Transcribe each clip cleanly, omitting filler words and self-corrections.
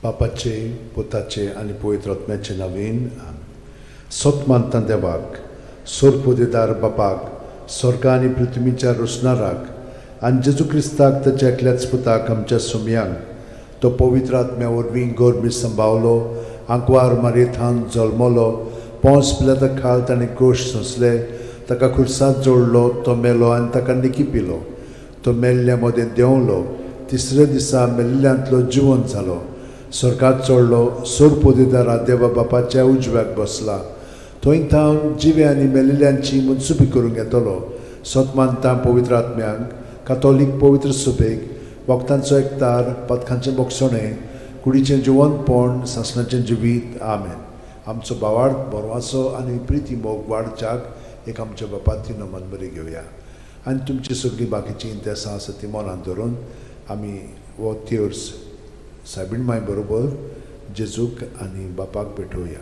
बापाचे, पुताचे आनी पवित्र आत्म्याचे नवीन. सत मानता देवाक, सोरपोदेदार बापाक, स्वर्गा आनी पृथ्वीच्या रोसणाराक, आनी जेजू क्रिस्ताक, ताच्या एकल्याच पुताक, आमच्या सुमयांक, तो पवित्र आत्म्या वरवीं गर्भी संभावलो, आंकवार मारयेथान जल्मलो, पोंस पिलाता खाल ताणें कोश सोंसले, ताका खुर्सांत जोडलो, तो मेलो आनी ताका निकी पिलो, तो मेल्ल्या मदें देंवलो, तिसऱ्या दिसा मेल्ल्यांतलो जिवन जालो, स्वर्गात चडलो, सोरपोदेदारा देवा बापाच्या उजव्याक बसला, थंय थावन जिवे आनी मेलिल्ल्यांची मनसुबी करूंक येतलो. सत मानता पवित्र आत्म्यांक, कातोलीक पवित्र सुबेक, वखदांचो एकतार, पदकांचें बोगसणें, कुडीचें जिवनपण, सासणाचें जिवीत. आमेन. आमचो भावार्थ, बरवासो आनी प्रिती मोग वाडच्याक एक आमच्या बापाती नमन बरी घेवया आनी तुमची सगळीं बाकीचीं इंतेसां आसा ती मनांत धरून आमी हो तेर्स सायबीण माय बरोबर जेजूक आनी बापाक भेटोवया.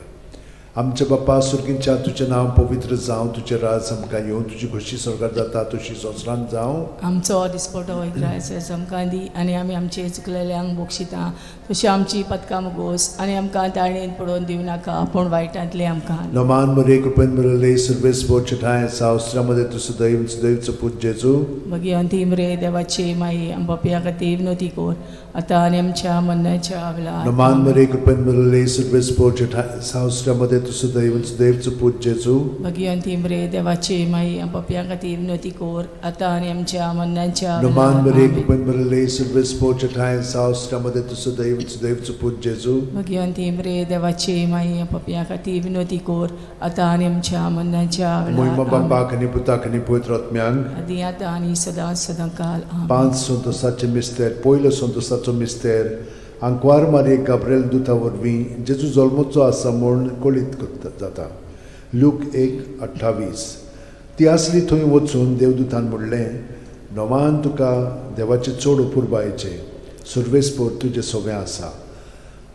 आमच्या बापा सुर्गींच्या, तुजें नांव पवित्र जावं, तुजें राज आमकां येवं, तुजी खोशी स्वर्गार जाता तशी संवसारांत जावं. आमचो दिसपटो ग्रास आमकां दी आनी आमी आमचे चुकलेल्यांक बक्षिता तशी आमची पदकां मुगोस आनी आमकां ताळणेन पडोवन दिवं नाका, पूण वायटांतलें आमकां. नमान मरे, कृपेन भरले, सर्वेस्पोर ठांय सावस्त्रामध्ये तूं सदैव सदैवचो पूत जेजू. भगिवंती मरे देवाची माई, आम पापया खातीर विनवती कर, आतां आनी आमच्या मरणाच्या वेळार. नमान मरे, कृपेन भरले, सर्वेस्पोर ठांय सावस्त्रामध्ये तूं सदैव सदैवचो पूत जेजू. भगिवंती मरे देवाची माई, आम पापया खातीर विनवती कर, आतां आनी आमच्या मरणाच्या नमान वेळार. मरे, आमेन. कृपेन भरले, सर्वेस्पोर ठांय सावस्त्रामध्ये तूं सदैव सदैवचो पूत जेजू. भगिवंती मरे देवाची माई, आम पापया खातीर विनवती कर, आतां आनी आमच्या मरणाच्या मोहिमा वेळार. आमेन. बापाक आनी पुताक आनी पवित्र आत्म्यांक. आदी आतां आनी सदां सदां काल. आमेन. पांच संतोसाचे मिस्तेर. पयलो संतोसाचो मिस्तेर, आंकवार मारयेक गाब्रेल दुता वरवीं जेजू जल्मचो आसा म्हूण कळीत करता जाता. लूक 1:28. ती आसली थंय वचून देवदूतान म्हणलें, नवान तुका देवाचें चड अपुरबायेचें, सर्वेस्पोर तुजें सगळें आसा.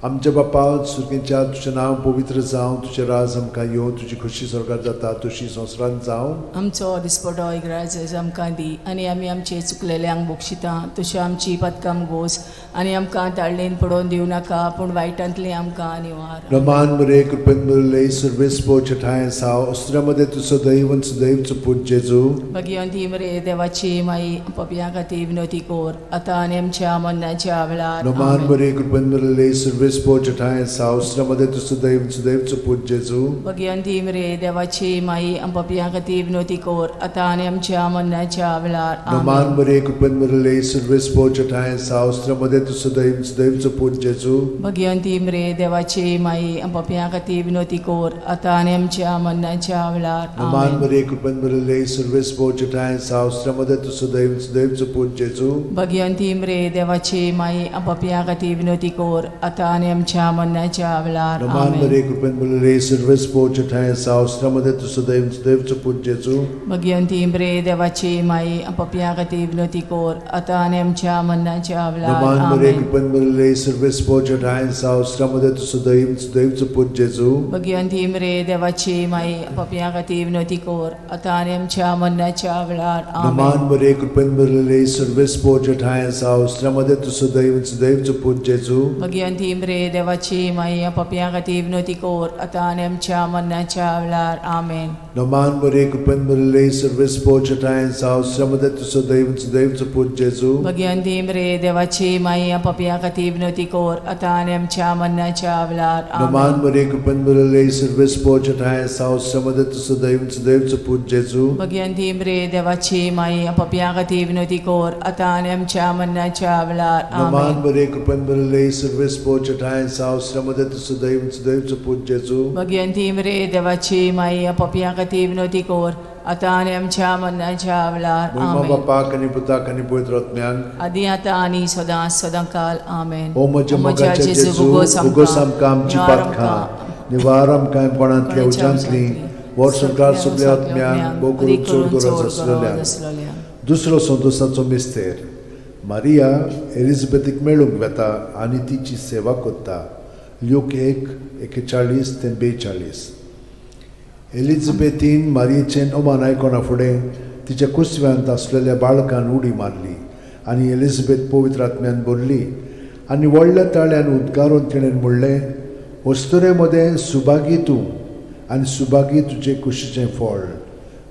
आमच्या बापा सुर्गेच्या, तुजें नांव पवित्र जावं, तुजें राज आमकां येवं, तुजी खोशी स्वर्गार जाता तशी संवसारांत जावं. आमचो दिसपटो इग्राज आमकां दी आनी आमी आमचे चुकलेल्यांक बक्षिता तशी आमची पदकां गोस आनी आमकां ताळणेन पडोवन दिवं नाका, पूण वायटांतलें आमकां निवार. रमान मरे, कृपेन भरले, सर्वेस्पोर ठांय साव अस्त्रामध्ये तूं सदैव सदैवचो पूत जेजू. भगिवंती मरे देवाची माई, पपया खातीर विनवती कर, आतां आनी आमच्या मरणाच्या वेळार. रमान आमेन. मरे, कृपेन भरले, सर्वेस्पोर ठांय साव अस्त्रामध्ये तूं सदैव सदैवचो पूत जेजू. भगिवंती मरे देवाची माई, पपया खातीर विनवती कर, आतां आनी आमच्या मरणाच्या वेळार. रमान आमेन. मरे, कृपेन भरले, सर्वेस्पोर ठांय साव अस्त्रामध्ये तूं सदैव सदैवचो पूत जेजू. भगिवंती मरे देवाची माई, पपया खातीर विनवती कर, आतां आनी आमच्या मरणाच्या वेळार. रमान आमेन. मरे, कृपेन भरले, सर्वेस्पोर ठांय साव अस्त्रामध्ये तूं सदैव सदैवचो पूत जेजू. भगिवंती मरे देवाची माई, पपया खातीर विनवती कर, आतां आनी आमच्या मरणाच्या वेळार. रमान आमेन. मरे, कृपेन भरले, सर्वेस्पोर ठांय साव अस्त्रामध्ये तूं सदैव सदैवचो पूत जेजू. भगिवंती मरे देवाची माई, पपया खातीर विनवती कर, आतां आनी आमच्या मरणाच्या वेळार. रमान मरे, आमेन. कृपेन भरले, सर्वेस्पोर ठांय साव अस्त्रामध्ये तूं सदैव सदैवचो पूत जेजू. भगिवंती मरे देवाची माई, पपया खातीर विनवती कर, आतां आनी आमच्या मरणाच्या वेळार. रमान आमेन. मरे, कृपेन भरले, सर्वेस्पोर ठांय साव अस्त्रामध्ये तूं सदैव सदैवचो पूत जेजू. भगिवंती मरे देवाची माई, पपया खातीर विनवती कर, आतां आनी आमच्या मरणाच्या वेळार. आमेन. रमान मरे, कृपेन भरले, सर्वेस्पोर ठांय साव अस्त्रामध्ये तूं सदैव सदैवचो पूत जेजू. भगिवंती मरे देवाची माई, पपया खातीर विनवती कर, आतां आनी आमच्या मरणाच्या वेळार. रमान आमेन. मरे, कृपेन भरले, सर्वेस्पोर ठांय साव अस्त्रामध्ये तूं सदैव सदैवचो पूत जेजू. भगिवंती मरे देवाची माई, पपया खातीर विनवती कर, आतां आनी आमच्या मरणाच्या वेळार. रमान आमेन. मरे, कृपेन भरले, सर्वेस्पोर ठांय साव अस्त्रामध्ये तूं सदैव सदैवचो पूत जेजू. भगिवंती मरे देवाची माई, पपया खातीर विनवती कर, आतां आनी आमच्या मरणाच्या वेळार. महिमा आमेन. बापाक आनी पुताक आनी पवित्र आत्म्याक. आदी आतां आनी सदां सदां काल. आमेन. ओ म्हज्या मोगाच्या जेजू, उगोस आमकां आमची पातकां, निवार आमकां कोणांतल्या उज्यांतली, वर्सभर सगल्या आत्म्यांक, भोव करून चड गरज आसलेल्या. दुसरो संतोसाचो मिस्तेर, मारिया एलिझाबेथीक मेळूंक वेता आनी तिची सेवा करता. ल्यूक 1:41 ते 42. एलिझाबेथीन मारियेचें अमान आयकना फुडें तिच्या कुसव्यांत आसलेल्या बाळकान उडी मारली आनी एलिझाबेथ पवित्र आत्म्यान भरली. आनी व्हडल्या ताळ्यान उद्गारून तिणें म्हणलें, अस्तुरे मदें सुभागी तूं आनी सुभागी तुजे कुशीचें फळ.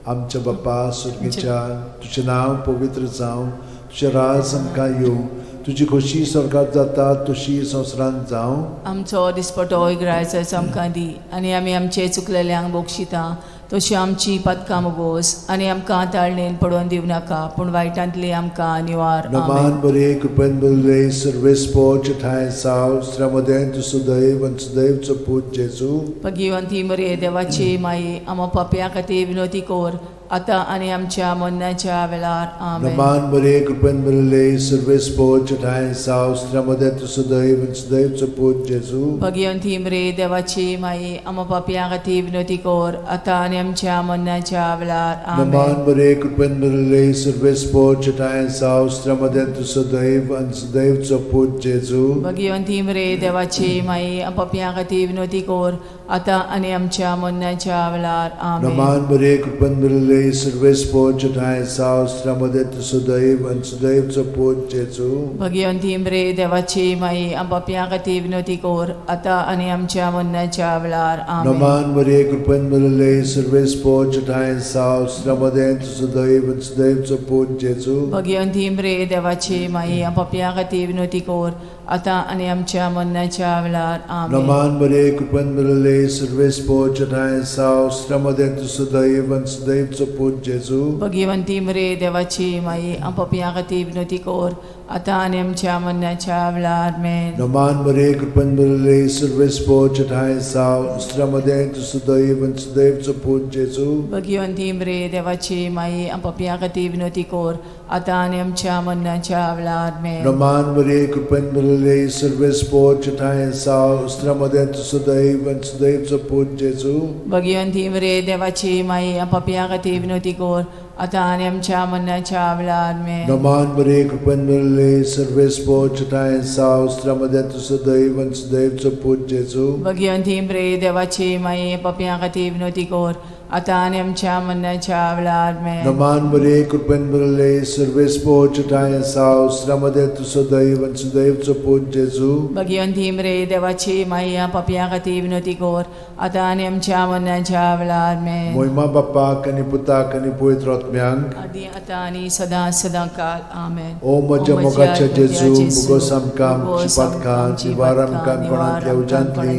आमच्या बापा सुर्गीच्या, तुजें नांव पवित्र जावं, तुजें राज आमकां येवं, तुजी खोशी स्वर्गात जाता तशी संवसारांत जावं. आमचो दिसपटो इगरायचो आमकां दी आनी आमी आमचे चुकलेल्यांक बक्षिता तशी आमची पातकां मोगोस आनी आमकां ताळणेन पडोवन दिवं नाका पूण वायटांतली आमकां निवार. आमेन. नमान बरे कृपेन बरले सर्वेस्पोच ठांय साव श्रमदें तूं सुदैव आनी सुदैवचो पूत जेजू. भगिवंती मरे देवाची माई, आमा पापया खातीर विनोती कर आतां आनी आमच्या मरणाच्या वेळार. आमेन. नमान बरे कृपेन बरले सर्वेस्पोच ठांय साव श्रमदें तूं सुदैव आनी सुदैवचो पूत जेजू. भगिवंती मरे देवाची माई, आमा पापया खातीर विनोती कर आतां आनी आमच्या मरणाच्या वेळार. आमेन. नमान बरे कृपेन बरले सर्वेस्पोच ठांय साव श्रमदें तूं सुदैव आनी सुदैवचो पूत जेजू. भगिवंती मरे देवाची माई, पापया खातीर विनोती कर आतां आनी आमच्या मरणाच्या वेळार. आमेन. नमान बरे कृपेन बरले सर्वेस्पोच ठांय साव श्रमदें तूं सुदैव आनी सुदैवचो पूत जेजू. भगिवंती मरे देवाची माई, पापया खातीर विनोती कर आतां आनी आमच्या मरणाच्या वेळार. आमेन. नमान मरिये कृपेन भरिल्ले सर्वेस्पोच ठांय साव श्रमदें तुजो दैव आनी सुदैवचो पूत जेजू. भगिवंती मरे देवाची माई, पापया खातीर विनोती कर आतां आनी आमच्या मरणाच्या वेळार. आमेन. नमान मरिये कृपेन भरिल्ले सर्वेस्पोच ठांय साव श्रमदें तुजो दैव आनी सुदैवचो पूत जेजू. भगिवंती मरे देवाची माई, पापया खातीर विनोती कर आतां आनी आमच्या मरणाच्या वेळार. आमेन. नमान मरिये कृपेन भरिल्ले सर्वेस्पोच ठांय साव श्रमदें तुजो दैव आनी सुदैवचो पूत जेजू. भगिवंती मरे देवाची माई, पापया खातीर विनोती कर आतां आनी आमच्या मरणाच्या वेळार. आमेन. नमान मरिये कृपेन भरिल्ले सर्वेस्पोच ठांय साव श्रमदें तुजो दैव आनी सुदैवचो पूत जेजू. भगिवंती मरे देवाची माई, पापया खातीर विनोती कर आतां आनी आमच्या मरणाच्या वेळार. आमेन. नमान मरिये कृपेन भरिल्ले सर्वेस्पोच ठांय साव श्रमदें तुजो दैव आनी सुदैवचो पूत जेजू. भगिवंती मरे देवाची माई, पापया खातीर विनोती कर आतां आनी आमच्या मरणाच्या वेळार. आमेन. नमान मरिये कृपेन भरिल्ले सर्वेस्पोच ठांय साव श्रमदें तुजो दैव आनी सुदैवचो पूत जेजू. भगिवंती मरे देवाची माई, पापया खातीर विनोती कर आतां आनी आमच्या मरणाच्या वेळार. आमेन. मोहिमा बाप्पाक आनी पुताक आनी पवित्र आत्म्यांक, आदी आतां आनी सदां सदां काल. आमेन. ओ म्हज्या मोगाच्या जेजू, मुगोस आमकां आमची पातकां निवार आमकां कोणांतल्या उज्यांतली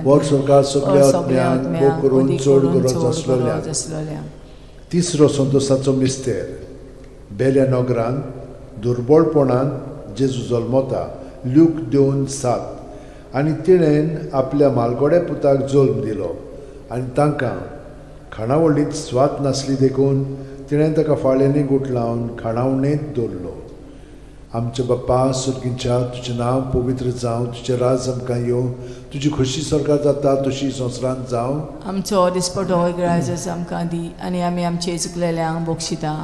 वर सरकार सगल्या आत्म्यांक भोग करून चड गरज आसलेल्या. तिसरो संतोसाचो मिस्तेर. बेल्या नगरांत दुर्बळपणान जेजू जल्मता. ल्यूक 2:7. आनी तिणेन आपल्या मालगोड्या पुताक जल्म दिलो आनी तांकां खाणावळींत स्वाद नासली देखून तिणें ताका फाळ्यांनी गुठलावन खाणावणेंत दवरलो. आमच्या बाप्पा सुर्गींच्या, तुजें नांव पवित्र जावं, तुजें राज आमकां येवं, तुजी खोशी स्वर्गात जाता तशी संवसारांत जावं. आमचो दिसपटो इगराजस आमकां दी आनी आमी आमचे चुकलेल्यांक बक्षिता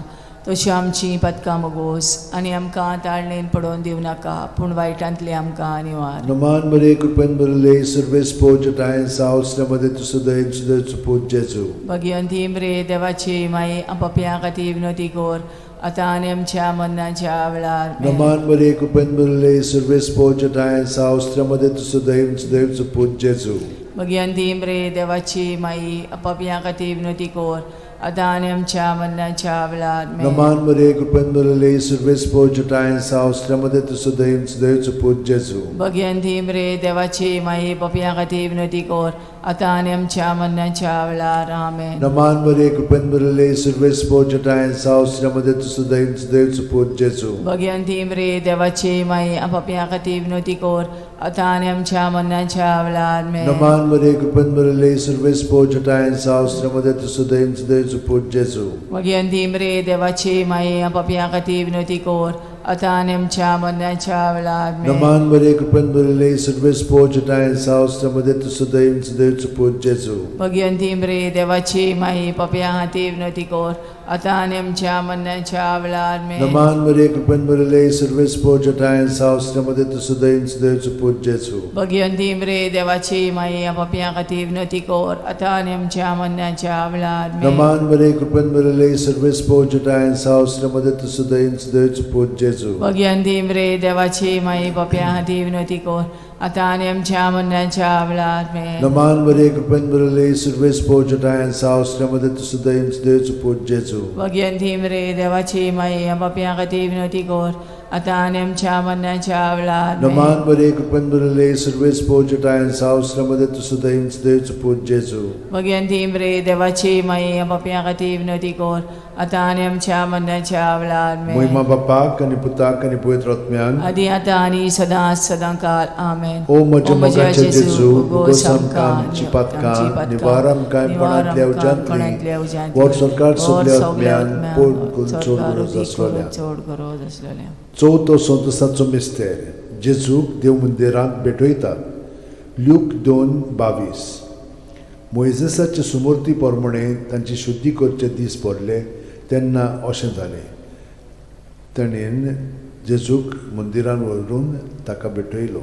तशी आमची पदकां मोगोस आनी आमकां ताळणेन पडोवन दिवं नाका पूण वायटांतली आमकां निवार. नमान मरे कृपेन भरिल्ले सर्वेस्पोज ठांय सावसल्यामध्ये तूं सदैव सदैव पूत जेजू. भगिवंती मरे देवाची माई, पापयां खातीर विनोती कर आतां आनी आमच्या मरणाच्या वेळार. आमेन. नमान मरे कृपेन भरिल्ले सर्वेस्पोज ठांय सावसल्यामध्ये तूं सदैव सदैव पूत जेजू. भगिवंती मरे देवाची माई, पापयां खातीर विनोती कर आतां आनी आमच्या मरणाच्या वेळार. आमेन. नमान मरे कृपेन भरिल्ले सर्वेस्पोज ठांय सावसल्यामध्ये तूं सदैव सदैव पूत जेजू. भगिवंती मरे देवाची माई, पापयां खातीर विनोती कर आतां आनी आमच्या मरणाच्या वेळार. आमेन. नमान मरे कृपेन भरिल्ले सर्वेस्पोज ठांय सावसल्यामध्ये तूं सदैव सदैव पूत जेजू. भगिवंती मरे देवाची माई, पापयां खातीर विनोती कर आतां आनी आमच्या मरणाच्या वेळार. आमेन. नमान मरे कृपेन भरिल्ले सर्वेस्पोज ठांय सावसल्यामध्ये तूं सदैव सदैव पूत जेजू. भगिवंती मरे देवाची माई, पापयां खातीर विनोती कर आतां आनी आमच्या मरणाच्या वेळार. आमेन. नमान मरे कृपेन भरिल्ले सर्वेस्पोज ठांय सावसल्यामध्ये तूं सदैव सदैव पूत जेजू. भगिवंती मरे देवाची माई, पापयां खातीर विनोती कर आतां आनी आमच्या मरणाच्या वेळार आमेन. नमान मरिये, कृपेन भरिल्ले, सर्वेस्पोर जटायन साव, श्रीमते तुसुदयन सुदैवचो पूत जेजू. भगिवंती मरे देवाची माई, पापयां खातीर विनवती कर आतां आनी आमच्या मरणाच्या वेळार आमेन. नमान मरिये, कृपेन भरिल्ले, सर्वेस्पोर जटायन साव, श्रीमते तुसुदयन सुदैवचो पूत जेजू. भगिवंती मरे देवाची माई, पापयां खातीर विनवती कर आतां आनी आमच्या मरणाच्या वेळार आमेन. नमान मरिये, कृपेन भरिल्ले, सर्वेस्पोर जटायन साव, श्रीमते तुसुदयन सुदैवचो पूत जेजू. भगिवंती मरे देवाची माई, पापयां खातीर विनवती कर आतां आनी आमच्या मरणाच्या वेळार आमेन. नमान मरिये, कृपेन भरिल्ले, सर्वेस्पोर जटायन साव, श्रीमते तुसुदयन सुदैवचो पूत जेजू. भगिवंती मरे देवाची माई, पापयां खातीर विनवती कर आतां आनी आमच्या मरणाच्या वेळार आमेन. मोहिमा बापाक आनी पुताक आनी पवित्र आत्म्यान, आदी आतां आनी सदां सदां काल आमेन. ओ म्हज्या मोगाचे जेजू, भोगोस आमकां आमची पातकां, निवार आमकां कोणांतल्या उज्यांतली, वर सरकार सगल्या आत्म्यान पोट करून चड गरज आसलेल्या. चड गरज आसलेल्या. चवथो संतोसाचो मिस्तेर, जेजूक देव मंदिरांत भेटयतात. ल्यूक 2:22. मोयजेसाचे सुमूर्ती प्रमाणे तांची शुद्धी करचे दीस पडले तेन्ना अशें जालें, ताणें जेजूक मंदिरान व्हरून ताका भेटयलो.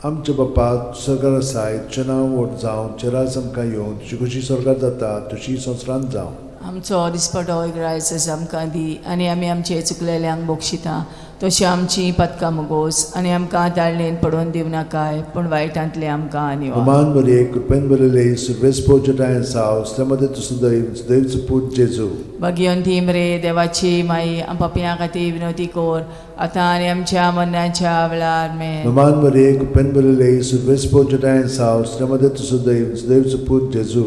आमच्या बापा सरकार आसाय, तुजें नांव व्हड जावं, तुजें राज आमकां येवं, तुजी खोशी स्वर्गार जाता तशी संवसारांत जावं. आमचो दिसपटो ग्रायस आमकां दी आनी आमी आमचे चुकलेल्यांक बक्षिता तशी आमची पदकां मुगोस आनी आमकां ताळणेन पडोवन दिवं नाकाय, पूण वायटांतले आमकां निवार. नमान मरिये, कृपेन भरिल्ले, सर्वेस्पोर जटायन साव, श्रीमते तुसुदैव सुदैवचो पूत जेजू. भगिवंती मरे देवाची माई, पापयां खातीर विनवती कर आतां आनी आमच्या मरणाच्या वेळार आमेन. नमान मरिये, कृपेन भरिल्ले, सर्वेस्पोर जटायन साव, श्रीमते तुसुदैव सुदैवचो पूत जेजू.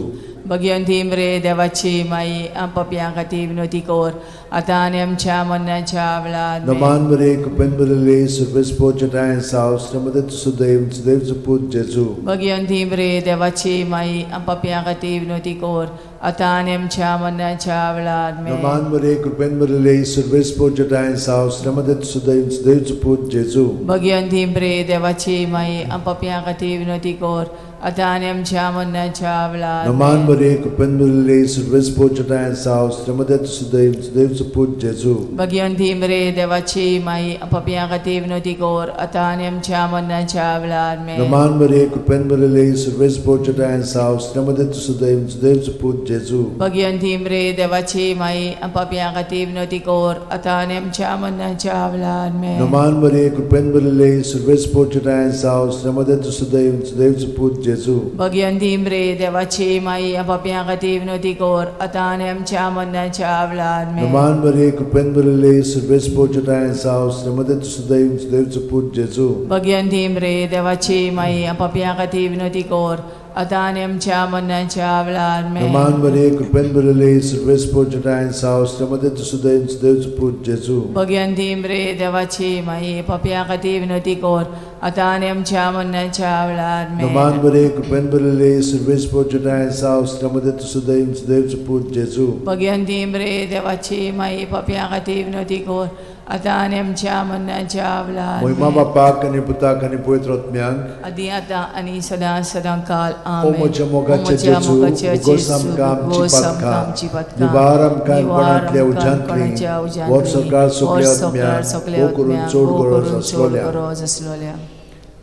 भगिवंती मरे देवाची माई, पापयां खातीर विनवती कर आतां आनी आमच्या मरणाच्या वेळार आमेन. नमान मरिये, कृपेन भरिल्ले, सर्वेस्पोर जटायन साव, श्रीमते तुसुदैव सुदैवचो पूत जेजू. भगिवंती मरे देवाची माई, पापयां खातीर विनवती कर आतां आनी आमच्या मरणाच्या वेळार आमेन. नमान मरिये, कृपेन भरिल्ले, सर्वेस्पोर जटायन साव, श्रीमते तुसुदैव सुदैवचो पूत जेजू. भगिवंती मरे देवाची माई, पापयां खातीर विनवती कर आतां आनी आमच्या मरणाच्या वेळार नमान आमेन. मरिये, कृपेन भरिल्ले, सर्वेस्पोर जटायन साव, श्रीमते तुसुदैव सुदैवचो पूत जेजू. भगिवंती मरे देवाची माई, पापयां खातीर विनवती कर आतां आनी आमच्या मरणाच्या वेळार आमेन. नमान मरिये, कृपेन भरिल्ले, सर्वेस्पोर जटायन साव, श्रीमते तुसुदैव सुदैवचो पूत जेजू. भगिवंती मरे देवाची माई, पापयां खातीर विनवती कर आतां आनी आमच्या मरणाच्या वेळार आमेन. नमान मरिये, कृपेन भरिल्ले, सर्वेस्पोर जटायन साव, श्रीमते तुसुदैव सुदैवचो पूत जेजू. भगिवंती मरे देवाची माई, पापयां खातीर विनवती कर आतां आनी आमच्या मरणाच्या वेळार आमेन. नमान मरिये, कृपेन भरिल्ले, सर्वेस्पोर जटायन साव, श्रीमते तुसुदैव सुदैवचो पूत जेजू. भगिवंती मरे देवाची माई, पापयां खातीर विनवती कर आतां आनी आमच्या मरणाच्या वेळार आमेन. नमान मरिये, कृपेन भरिल्ले, सर्वेस्पोर जटायन साव, श्रीमते तुसुदैव सुदैवचो पूत जेजू. भगिवंती मरे देवाची माई, पापयां खातीर विनवती कर आतां आनी आमच्या मरणाच्या वेळार आमेन. नमान मरिये, कृपेन भरिल्ले, सर्वेस्पोर जटायन साव, श्रीमते तुसुदैव सुदैवचो पूत जेजू. भगिवंती मरे देवाची माई, पापयां खातीर विनवती कर आतां आनी आमच्या मरणाच्या वेळार मोहिमा आमेन. बापाक आनी पुताक आनी पवित्र आत्म्याक, आदी आतां आनी सदां सदां काल ओ आमेन. म्हज्या मोगाचे ओ म्हज्या जेजू, मोगाचे भोगोस जेजू, आमकां आमची भोगोस आमकां पातकां, आमची पातकां, निवार आमकां निवार कोणांतल्या आमकां उज्यांतली, कोणाच्या उज्यांतली, वर सरकार वर सगल्या सरकार आत्म्याक, सगल्या भोव करून आत्म्याक, चड भोव गरज करून चड आसलोल्या. गरज आसलोल्या.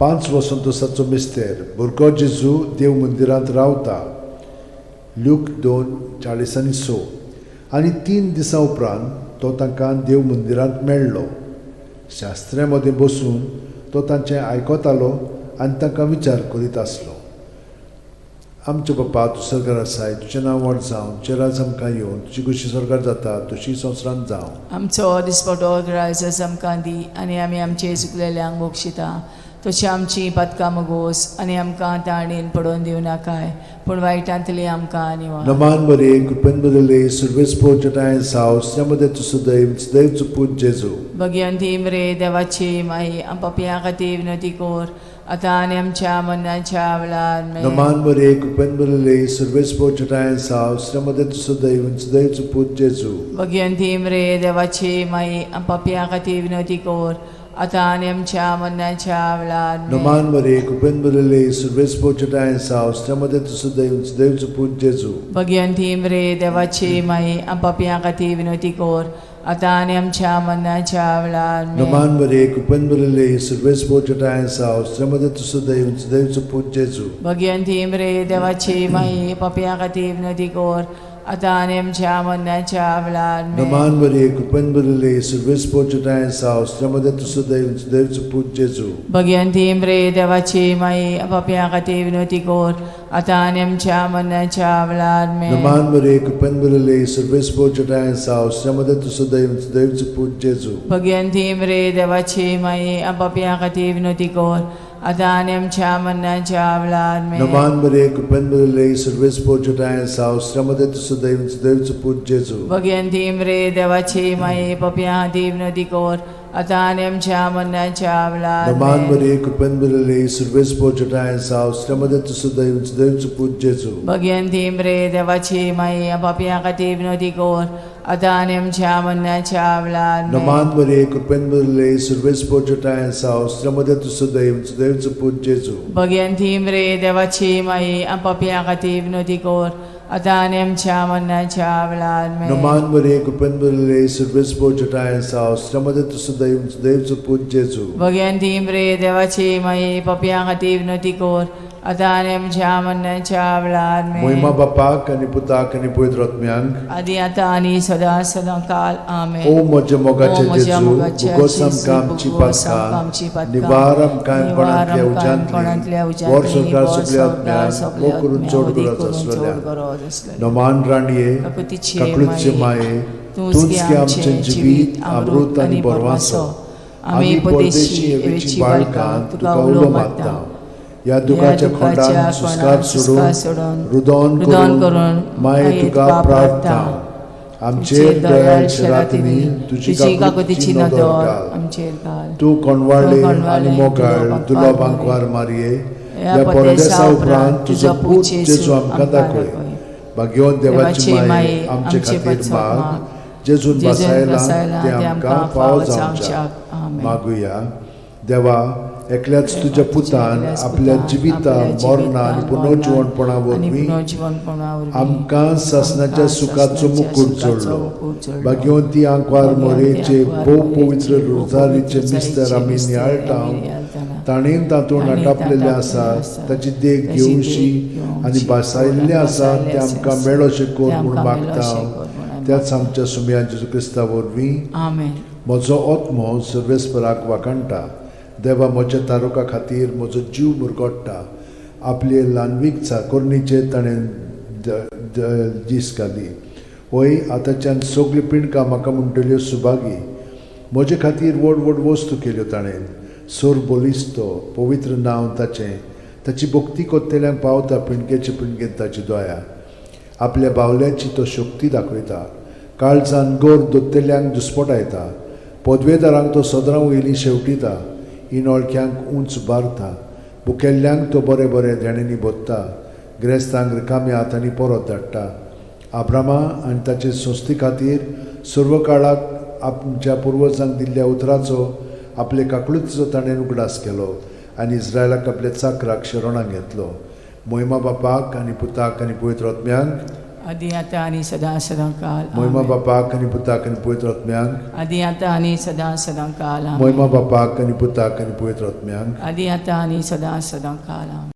5 वसंतोसाचो मिस्तेर, भुरगो जेजू देव मंदिरांत रावता. ल्यूक 2:46. आनी 3 दिसां उपरांत तो तांकां देव मंदिरांत मेळ्ळो. शास्त्र्यां मदें बसून तो तांचें आयकतालो आनी तांकां विचार करीत आसलो. आमच्या बापा, तूं सरकार आसाय, तुजें नांव व्हड जावं, तुजें राज आमकां येवं, तुजी खोशी स्वर्गार जाता तशी संवसारांत जावं. आमचो दिसपटो ग्रायस आमकां दी आनी आमी आमचे चुकलेल्यांक बक्षिता तशी आमची पातकां मुगोस आनी आमकां ताणेन पडोवन दिवं नाकाय, पूण वायटांतली आमकां निवार. नमान मरिये, कृपेन भरिल्ले, सर्वेस्पोर जटायन साव, श्रीमते तुसुदैव सुदैवचो पूत जेजू. भगिवंती मरे देवाची माई, पापयां खातीर विनवती कर आतां आनी आमच्या मरणाच्या वेळार आमेन. नमान मरिये, कृपेन भरिल्ले, सर्वेस्पोर जटायन साव, श्रीमते तुसुदैव सुदैवचो पूत जेजू. भगिवंती मरे देवाची माई, पापयां खातीर विनवती कर आतां आनी आमच्या मरणाच्या वेळार आमेन. नमान मरे कृपेन भरिल्ले सुर्वेस पोचटाय साव श्रमदे तुसु देव देवचो पूत जेजू. भगवंती मरे देवाची माई आपापया खातीर विनवती कर आतां आनी आमच्या मरणाच्या वेळार आमेन. नमान मरे कृपेन भरिल्ले सुर्वेस पोचटाय साव श्रमदे तुसु देव देवचो पूत जेजू. भगवंती मरे देवाची माई पापया खातीर विनवती कर आतां आनी आमच्या मरणाच्या वेळार आमेन. नमान मरे कृपेन भरिल्ले सुर्वेस पोचटाय साव श्रमदे तुसु देव देवचो पूत जेजू. भगवंती मरे देवाची माई पापया खातीर विनवती कर आतां आनी आमच्या मरणाच्या वेळार आमेन. नमान मरे कृपेन भरिल्ले सुर्वेस पोचटाय साव श्रमदे तुसु देव देवचो पूत जेजू. भगवंती मरे देवाची माई पापया खातीर विनवती कर आतां आनी आमच्या मरणाच्या वेळार आमेन. नमान मरे कृपेन भरिल्ले सुर्वेस पोचटाय साव श्रमदे तुसु देव देवचो पूत जेजू. भगवंती मरे देवाची माई पापया खातीर विनवती कर आतां आनी आमच्या मरणाच्या वेळार नमान आमेन. मरे कृपेन भरिल्ले सुर्वेस पोचटाय साव श्रमदे तुसु देव देवचो पूत जेजू. भगवंती मरे देवाची माई पापया खातीर विनवती कर आतां आनी आमच्या मरणाच्या वेळार आमेन. नमान मरे कृपेन भरिल्ले सुर्वेस पोचटाय साव श्रमदे तुसु देव देवचो पूत जेजू. भगवंती मरे देवाची माई पापया खातीर विनवती कर आतां आनी आमच्या मरणाच्या वेळार आमेन. नमान मरे कृपेन भरिल्ले सुर्वेस पोचटाय साव श्रमदे तुसु देव देवचो पूत जेजू. भगवंती मरे देवाची माई पापया खातीर विनवती कर आतां आनी आमच्या मरणाच्या वेळार आमेन. मोहिमा बापाक आनी पुताक आनी पवित्र आत्म्यांक आदी आतां आनी सदां सदां काल आमेन. ओ म्हज्या मोगाचे ओ म्हज्या जेजू मोगाचे भुगोस जेजू, आमकां आमची भुगोस आमकां आमची पातकां पातकां, निवार आमकां कोणांतल्या कोणांतल्या उज्यांतली उज्यांतली, वर संवसार वर सगल्या संवसार आत्म्यांक सगल्या मोग करून आत्म्यांक, चड मोग गरज करून चड आसलेल्या गरज आसलेल्या. नमान राणये काकुतीचे काकळूतचे माये तूंच की आमचें जिवीत अमृत आनी बरवासो. आमी परदेशी हेवेची बाळकां तुका उलो मारता. ह्या दुखाच्या खोंडान सुस्कार सोडून रुदोन करून माये तुका प्रार्थना. आमचेर दयाळ शरातींनी तुजी काकुतीची नदर घाल. आमचेर घाल. तूं कोणवाळे आनी मोगाळ दुलो बांकवार मारये ह्या परदेसा उपरांत तुजो पूत जेजू आमकां दाखय. भाग्यवंत देवाची माये आमचे खातीर माग जेजून बसायला ते आमकां फावो जावच्याक. मागुया. देवा एकल्याच तुज्या पुतान आपल्या जिविता मरणा आनी पुनर्जिवणपणा वरवीं आमकां सासणाच्या सुखाचो मुकूट जोडलो. भाग्यवंती आंकवार मोरेचे भोव पवित्र रोजारीचे मिस्तर आमी नियाळटा. ताणें तातूंत आटापलेलें आसा ताची देख घेवशी आनी भासायल्लें आसा तें आमकां मेळोशें कर म्हूण मागता त्याच आमच्या सुमया जेजू क्रिस्ता वरवीं. आमेन. म्हजो आत्मो सर्वेस्पराक वाखाणटा. देवा म्हज्या तारुका खातीर म्हजो जीव मुरगोट्टा. आपले ल्हानवीक चाकोरणीचेर ताणें दीस घाली. वय आतांच्यान सगळीं पिंडकां म्हाका म्हणटल्यो सुभागी. म्हजे खातीर व्हड व्हड वस्तू केल्यो ताणें. सोर बलिस्तो पवित्र नांव ताचें. ताची भक्ती कोत्तेल्यांक पावता पिंडकेचे पिंडकेन ताची दया. आपल्या बावल्याची तो शक्ती दाखयता. काळजान गोर दोत्तेल्यांक दुस्पटायता. पदवेदारांक तो सदरां वयली शेवटिता. इनोळख्यांक उंच बारता. बुकेल्ल्यांक तो बरें बरें देण्यांनी भोत्ता. ग्रेस्तांक रिकाम्या हातांनी परत धाडटा. आब्रामा आनी ताचे संस्थे खातीर सर्व काळाक आमच्या पुर्वजांक दिल्ल्या उतराचो आपले काकळुतीचो ताणें उगडास केलो आनी इस्रायलाक आपल्या चाकराक शरणाक घेतलो. मोहिमा बापाक आनी पुताक आनी पवित्र आत्म्यांक. आदी आतां आनी सदां सदां काल मोहिमा आमेन. बापाक आनी पुताक आनी पवित्र आत्म्यांक. आदी आतां आनी सदां सदां काल आमेन. मोहिमा बापाक आनी पुताक आनी पवित्र आत्म्यांक. आदी आतां आनी सदां सदां काल आमेन.